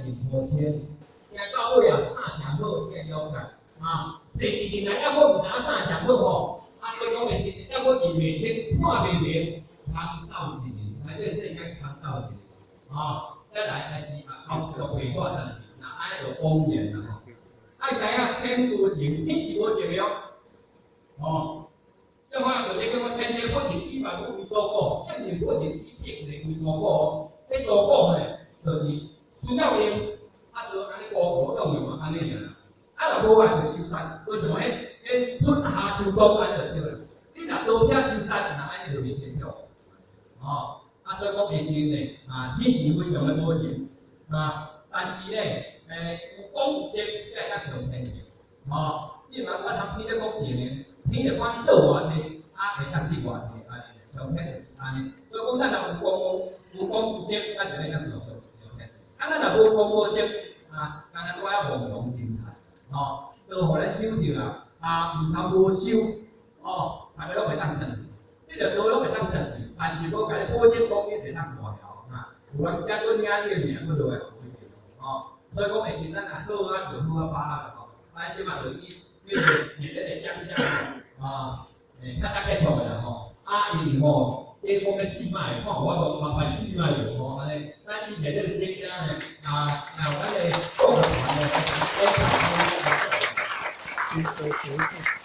任何天，行到尾啊，啥上好，你愛了解啊。踅一日來，猶閣毋知影啥上好吼。啊，所以講的是，猶閣認袂清，看袂明，空走一日，來這世間空走一日，啊，再來還是啊，後一個白紙轉去，若按呢就枉然啦吼。愛知影天無情，天是無情的哦，哦。你看，就咧叫我天地不仁，以萬物為刍狗；聖人不仁，以百姓為刍狗哦。彼刍狗吼，就是需要用，啊，就按呢孤苦用用嘛，按呢爾啦。啊，若無愛就收山，為什麼？彼春夏秋冬按呢就對啦。你若刀拆收山，那按呢就袂成長。哦，啊，所以講下時呢，啊，天是非常的無情，啊，但是呢，有功有德才會當上天堂。哦，你毋通我參天咧講情的，天就看你做偌濟，啊，會當得偌濟，按呢，上天就是按呢。所以講，咱若有功有功有德，咱就會當上上天。啊，咱若無功無德，啊，敢若拄仔亡羊貧炭，吼，都予咱收著啊，啊，毋通無收，哦，逐个攏會當轉去，你著刀攏會當轉去，但是無共你保證講你會當活了，啊，有人寫過領你的名閣落來，吼，所以講下時咱若好啊，就好啊，把握啦吼。啊，這馬就以彼個熱烈的掌聲，啊，較早結束的啦吼。啊，因為吼，伊講欲四擺，看有法度麻煩四擺著吼，按呢，咱以熱烈的掌聲呢，啊，來予咱的國樂團呢，來演唱。